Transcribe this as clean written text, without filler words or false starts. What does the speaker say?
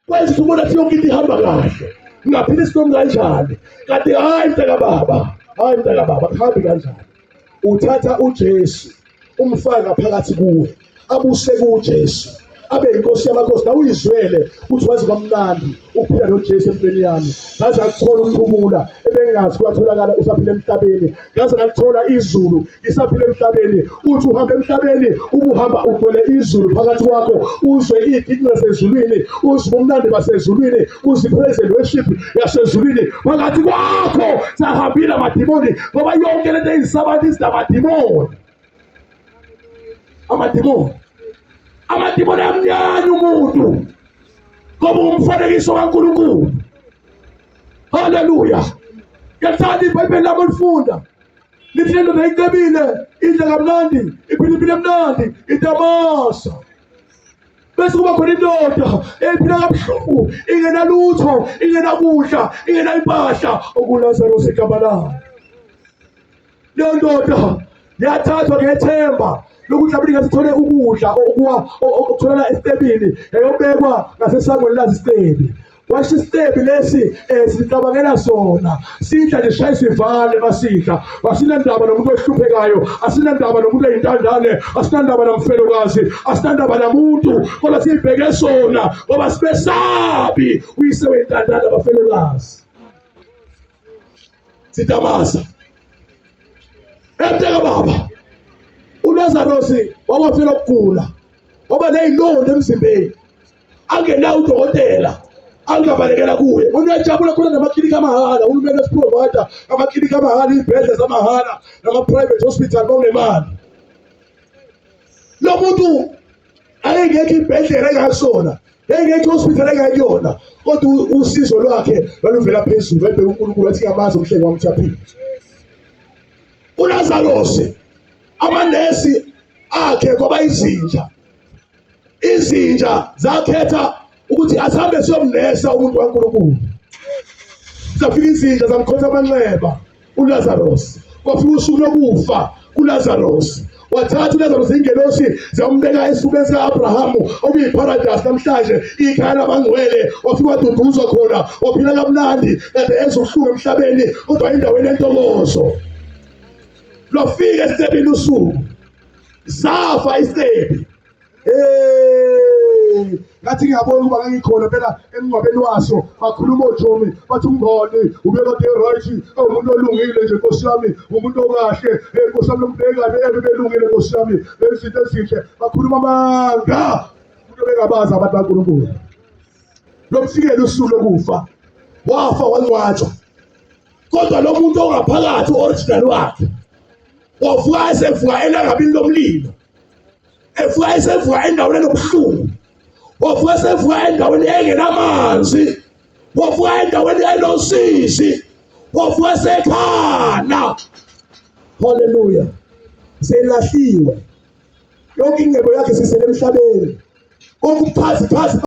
Kwenza ukuthi ubona ukuthi yonke into ihamba kahle. Ngingaphila isidomu kanjani? Kanti hayi mntaka baba, hayi mntaka baba, kuhambi kanjani? Uthatha uJesu umfaka phakathi kuwe, abuse kuJesu abe inkosi yamakhosi. Nawe uyizwele ukuthi wazi kwamnandi ukuphila noJesu empilweni yami. Ngaze ngakuthola ukuphumula ebengingazi kuyatholakala usaphila emhlabeni. Ngaze ngalithola izulu isaphila emhlabeni. Uthi uhamba emhlabeni ubuhamba ugcwele izulu phakathi kwakho, uzwe iy'gidi zasezulwini, uzwe ubumnandi basezulwini, uzwe i-praise and worship yasezulwini phakathi kwakho. Sahambile amadimoni ngoba yonke lento eyisabantu izingamadimoni, amadimoni, amadimoni amnyanya umuntu ngoba umfanekiso kaNkulunkulu. Haleluya! Ngiyathanda iBhayibheli lami olifunda lithi le ndoda icebile, idla kamnandi, iphila impilo emnandi, itamasa. Bese kuba khona indoda ephila kabuhlungu, ingenalutho, ingenakudla, ingenayimpahla, okuLazarus igama layo. Leyo ndoda yathathwa ngethemba lokuthi mhlawumbe ingasithole ukudla okutholakala esitebini, yayobekwa ngasesangweni lazi isitebi. Washo isitebi lesi sicabangela sona, sidla nje shaya isivale masidla. Asinandaba nomuntu ohluphekayo, asinandaba nomuntu oyintandane, asinandaba namfelokazi, asinandaba namuntu, kodwa sibheke sona ngoba sibesabi uyise wentandane abafelokazi. Sitamasa emntaka baba uLazarosi wawafela ukugula, waba ney'londa emzimbeni, angenawo udokotela angabalekela kuye. Uyajabula khona namaklinikhi amahhala, uhulumeni esiprovida amaklinikhi amahhala, iy'bhedlela zamahhala nama-private hospital bawunemali. Lo muntu ayengekho ibhedlela engasona, yayingekho hospital engakuyona, kodwa usizo lwakhe lwaluvela phezulu. Wayebheka uNkulunkulu, wathi ngiyamazi umhlengi wami uyaphila. uLazarosi amanesi akhe kwaba izinja, izinja zakhetha ukuthi asihambe siyomnesa umuntu kaNkulunkulu. Zafika izinja zamkhotha amanxeba uLazarus, kwafika usuku lokufa kuLazarus. Wathatha uLazarus ingelosi zambeka esifubeni sika-Abrahamu okuyiparadise namhlanje, ikhaya labangcwele. Wafika waduduzwa khona, waphila kamnandi, kade ezwa ubuhlungu emhlabeni kodwa endaweni entokozo. Lwafika esitebini usuku, safa isitebi. Hey, ngathi ngiyabona ukuba ngangikhona phela emngcwabeni waso, bakhuluma ojomi bathi umngani ubekade right, umuntu olungile nje nkosi yami, umuntu okahle, hey nkosi yami, lombhekane ebe belungile nkosi yami, izinto ezinhle. Bakhuluma amanga, umuntu obengabazi abantu baNkulunkulu. Lomfikela usuku lokufa, wafa wangcwatshwa, kodwa lo muntu ongaphakathi original wakhe wavuka esevuka elangabini lomlilo, evuka esevuka endaweni enobuhlungu, wavuka esevuka endaweni engenamanzi, wavuka endaweni enosizi, wavuka esekhala. Haleluya! Selahliwe yonke ingcebo yakhe, sisele emhlabeni, konke ubukhazikhazi.